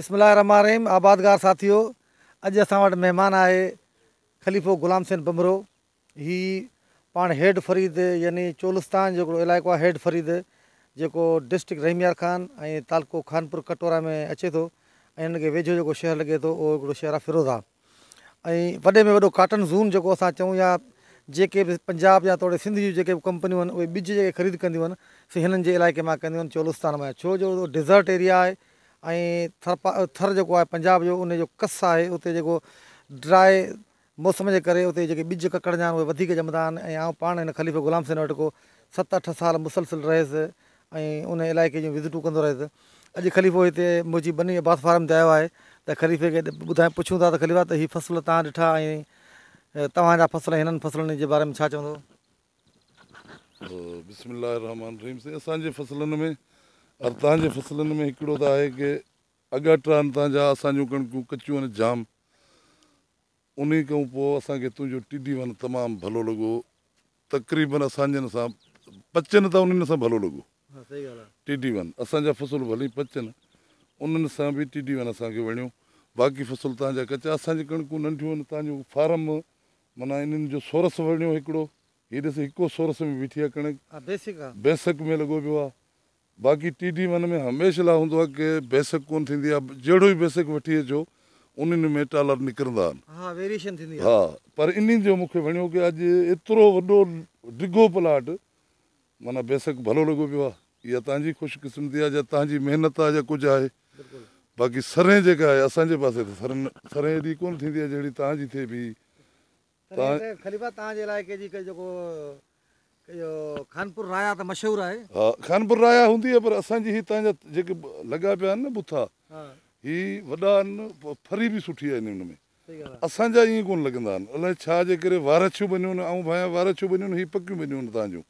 بسم الله الرحمٰن الرحيم آبادگار ساٿيو اڄ اسان وٽ مهمان آهي خليفو غلام حسين بنڀرو هي پاڻ هيڊ فريد يعني چولستان جو هڪڙو علائقو آهي هيڊ فريد جيڪو ڊسٽرڪٽ رحيم يار خان ۽ تعلقو خانپور ڪٽورا ۾ اچي ٿو ۽ ان کي ويجهو جيڪو شهر لڳي ٿو اهو هڪڙو شهر آهي فيروزا ۽ وڏي ۾ وڏو ڪاٽن زون جيڪو اسان چئون يا جيڪي به پنجاب يا توڙي سنڌ جون جيڪي به ڪمپنيون آهن اهي ٻج جيڪي خريد ڪنديون آهن سي هنن جي علائقي مان ڪنديون آهن چولستان مان ڇو جو ڊيزرٽ ايريا آهي ۽ ٿر جيڪو آهي پنجاب جو ان جو ڪس آهي اتي جيڪو ڊرائي موسم جي ڪري اتي جيڪي ٻج ڪڪڙ جا آهن اهي وڌيڪ ڄمندا آهن ۽ آئون پاڻ هن خليفي غلام حسين وٽ ڪو ست اٺ سال مسلسل رهيس ۽ ان علائقي جون وزٽون ڪندو رهيس اڄ خليفو هتي منهنجي ٻني عباس فارم تي آيو آهي ته خليفي کي ٻڌائي پڇون ٿا ته خليفا ته هي فصل توهان ڏٺا ۽ توهان جا فصل ۽ هنن فصلن جي باري ۾ ڇا چوندو؟ بسم الله الرحمٰن الرحيم سائين اسان جي فصلن ۾ ار تان جي فصلن ۾ هڪڙو ته آهي ڪي اڳاٽا آهن تان جا اسان جون ڪڻڪون ڪچيون آهن جام انهي کان پوء اسان کي تنهنجو ٽي ڊي ون تمام ڀلو لڳو تقريبن اسان جن سان پچن ته انهن سان ڀلو لڳو ٽي ڊي ون اسان جا فصل ڀلي پچن انهن سان به ٽي ڊي ون اسان کي وڻيو باقي فصل تان جا ڪچا اسان جي ڪڻڪون ننڍيون آهن تان جو فارم معنيٰ انهن جو سورس وڻيو هڪڙو هي ڏس هڪو سورس ۾ بيٺي آ ڪڻڪ. بيسڪ آ. بيسڪ ۾ لڳو پيو آ. باقي ٽي ڊي ون ۾ هميشه لاء هوندو آ ڪي بيسڪ ڪون ٿيندي آ جهڙو ئي بيسڪ وٺي اچو انهن ۾ ٽالر نڪرندا آهن. ها ويريشن ٿيندي آ. ها پر انهن جو مون کي وڻيو ڪي اڄ ايترو وڏو ڊگهو پلاٽ معنيٰ بيسڪ ڀلو لڳو پيو آ. اها تهان جي خوش قسمتي آ جا تهان جي محنت آ جا ڪجهه آهي. باقي سرهين جيڪا آهي اسان جي پاسي ته سرهين ايڏي ڪون ٿيندي آ جهڙي تهان جي ٿئي پئي. تڏهن ته خليفا توهان جي علائقي جي جيڪو اهو خانپور رايا ته مشهور آهي. ها خانپور رايا هوندي آهي پر اسان جي هي توهان جا جيڪي لڳا پيا آهن نه بوٿا هي وڏا آهن ڦري به سٺي آهي ان ۾ اسان جا ائين ڪونه لڳندا آهن الائي ڇا جي ڪري وارڇيون ٻنيون آهن آئون ڀانيان وارڇيون ٻنيون آهن هي پڪيون ٻنيون آهن توهان جون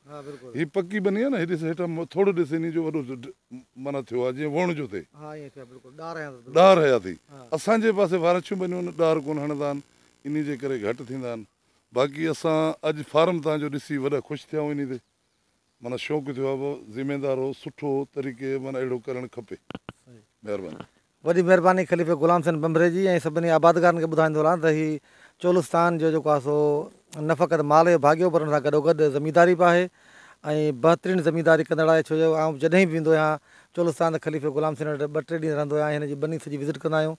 هي پڪي ٻني آهي نه هي ڏس هيٺان ٿورو ڏس انهي جو وڏو معنيٰ ٿيو آهي جيئن ووڻ جو ٿئي ڏار هنيا اٿئي اسان جي پاسي وارڇيون ٻنيون آهن ڏار ڪونه هڻندا آهن انهي جي ڪري گهٽ ٿيندا آهن. باقي اسان اڄ فارم تان جو ڏسي وڏا خوش ٿيا آهيون انهي تي معنيٰ شوق ٿيو آهي زميندار هو سٺو طريقي معنيٰ اهڙو ڪرڻ کپي. مهرباني. وڏي مهرباني خليفي غلام حسين ڀنڀري جي ۽ سڀني آبادگارن کي ٻڌائيندو هلان ته هي چولستان جو جيڪو آهي سو نه فقط مال جو ڀاڳيو پر ان سان گڏوگڏ زمينداري به آهي ۽ بهترين زمينداري ڪندڙ آهي ڇو جو آئون جڏهن به ويندو آهيان چولستان ته خليفي غلام حسين وٽ ٻه ٽي ڏينهن رهندو آهيان ۽ هن جي ٻني سڄي وزٽ ڪندا آهيون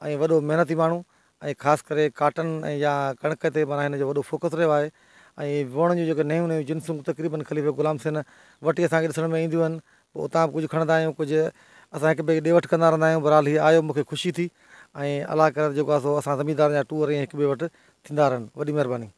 ۽ وڏو محنتي ماڻهو ۽ خاص ڪري ڪاٽن ۽ يا ڪڻڪ تي معنيٰ هن جو وڏو فوڪس رهيو آهي ۽ ووڻن جون جيڪي نيون نيون جنسون تقريبن خليفي غلام حسين وٽ ئي اسان کي ڏسڻ ۾ اينديون آهن پوء اتان به ڪجهه کڻندا آهيون ڪجهه اسان هڪ ٻئي کي ڏي وٺ ڪندا رهندا آهيون بهرحال هي آيو مون کي خوشي ٿي ۽ الله ڪري ته جيڪو آهي سو اسان زميندارن جا ٽوئر ائين هڪ ٻئي وٽ ٿيندا رهن وڏي مهرباني.